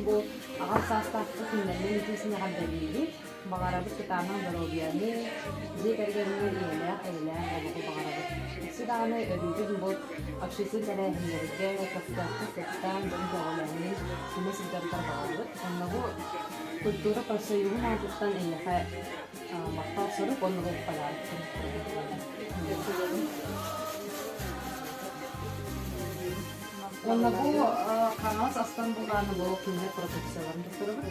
бу аҕам саастаахпыт күннэринэн итиисин эҕэрдэлиибит. Баҕарабыт кытаанах доруобуйаны, дьиэ кэргэҥҥэр ийэлээх, эйэлээх олоҕу баҕарабыт. Өссө даҕаны өрүүтүн бу общественнай тэрээһиннэргэ көхтөөхтүк кыттан, дьон көҕүлээһинин түмэ сылдьаргар баҕарабыт. Онно бу культура профсоюһун аатыттан эйиэхэ махтал сурук уонна бу подарок. Уонна бу хаҥас астан булааны бу кинилэр продукцияларын туттарабыт.